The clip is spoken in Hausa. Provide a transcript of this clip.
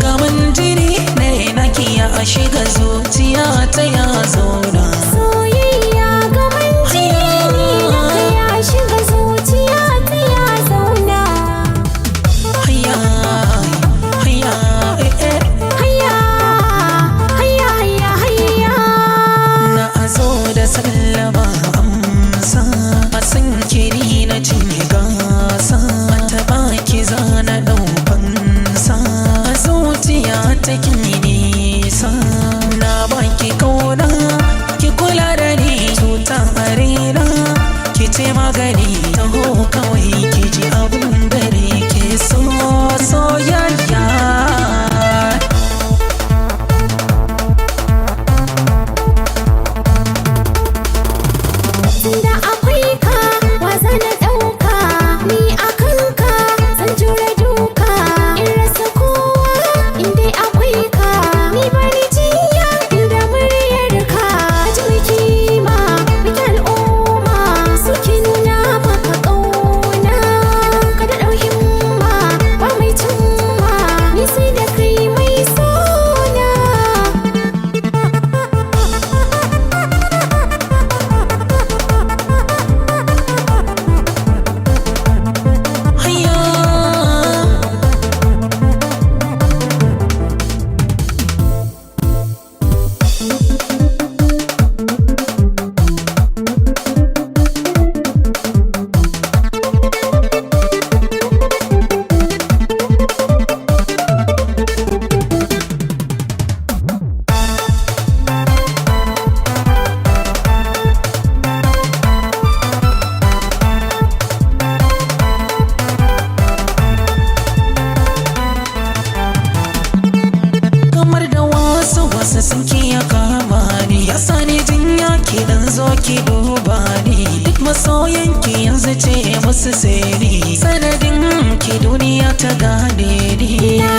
Gaman jini ne naki ya shiga zuciya ta ya zauna. Soyayya gaban jini ne naka ya shiga zuciya ta ya zauna. Hayya, hayya, eh, eh. Hayya, hayya, hayya, hayya. Na zo da sallama amsa, a san kiri na cinye gasa, ta baki zana ɗaukansa, a zuciya ta kin yi nisa. Na baki kauna, ki kula da ni, cuta a raina ki ce magani, taho kawai ki ji abin da ke so, soyayya. Tunda akwai ka, wa zana ɗauka, ni a kanka zan jure duka. In rasa kowa, in dai akwai ka, ni bani jinya inda muryar ka. Ji mai kima, bikin al'umma suke nuna maka ƙauna. Ka da ɗau himma, ba mai cimma, ni sai da kai mai sona. Hayya. Kamar da wasu wasu sun ya kama ni, ya sani jinya ki dan zo ki duba ni. Duk masoyan ki yanzu ce musu sai ni, sanadin ki duniya ta gane ni. Na